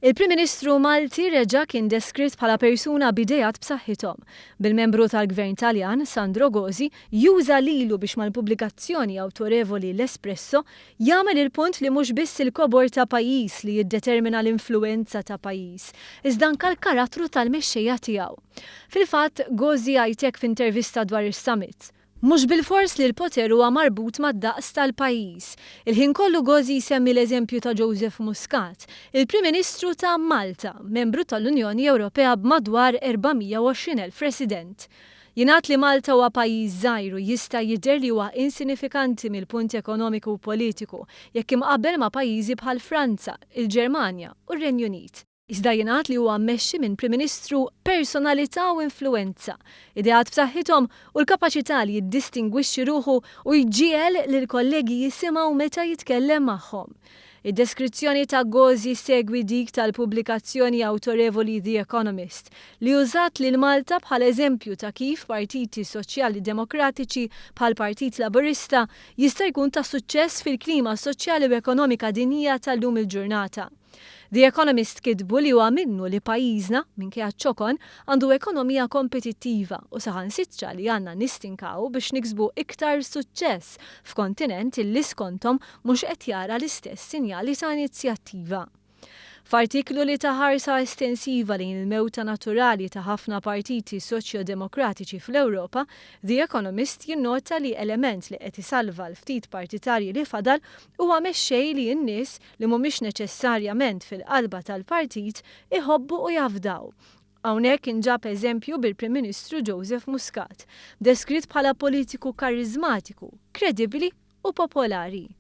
Il-Prim Ministru Malti reġa' kien deskritt bħala persuna b'ideat b'saħħithom, bil-membru tal-Gvern Taljan, Sandro Gozi, juża lilu biex mal-pubblikazzjoni awtorevoli L'Espresso jagħmel il-punt li mhux biss il-kobor ta' pajjiż li jiddetermina l-influwenza ta' pajjiż, iżda anke l-karattru tal-mexxejja tiegħu. Fil-fatt, Gozi jgħid hekk f'intervista dwar is-summits. Mhux bilfors li l-poter huwa marbut mad-daqs tal-pajjiż. Il-ħin kollu Gozi jsemmi l-eżempju ta' Joseph Muscat, il-Prim Ministru ta' Malta, membru tal-Unjoni Ewropea b'madwar 420,000 resident. Jingħad li Malta huwa pajjiż żgħir u jista' jidher li huwa insinifikanti mill-punt ekonomiku u politiku jekk imqabbel ma' pajjiżi bħal Franza, il-Ġermanja u r-Renju Unit. Iżda jingħad li huwa mmexxi minn Prim Ministru b'personalità u influwenza, ideat b'saħħithom u l-kapaċità li jiddistingwixxi ruħu u jġiegħel lill-kollegi jisimgħu meta jitkellem magħhom. Id-deskrizzjoni ta' Gozi ssegwi dik tal-pubblikazzjoni awtorevoli The Economist, li użat lil Malta bħala eżempju ta' kif partiti soċjali demokratiċi bħall-Partit Laburista jista' jkun ta' suċċess fil-klima soċjali u ekonomika dinjija tal-lum il-ġurnata. The Economist kitbu li huwa minnu li pajjiżna, minkejja ċ-ċokon, għandu ekonomija kompetittiva u saħansitra li għandna nistinkaw biex niksbu iktar suċċess f'kontinent illi skonthom mhux qed jara l-istess sinjali ta' inizjattiva. F'artiklu li ta ħarsa estensiva lejn il-mewta naturali ta' ħafna partiti soċjo-demokratiċi fl-Ewropa, The Economist jinnota li element li qed isalva l-ftit partitarji li fadal huwa mexxej li n-nies, li mhumiex neċessarjament fil-qalba tal-partit, iħobbu u jafdaw. Hawnhekk inġab eżempju bil-Prim Ministru Joseph Muscat, deskritt bħala politiku kariżmatiku, kredibbli u popolari.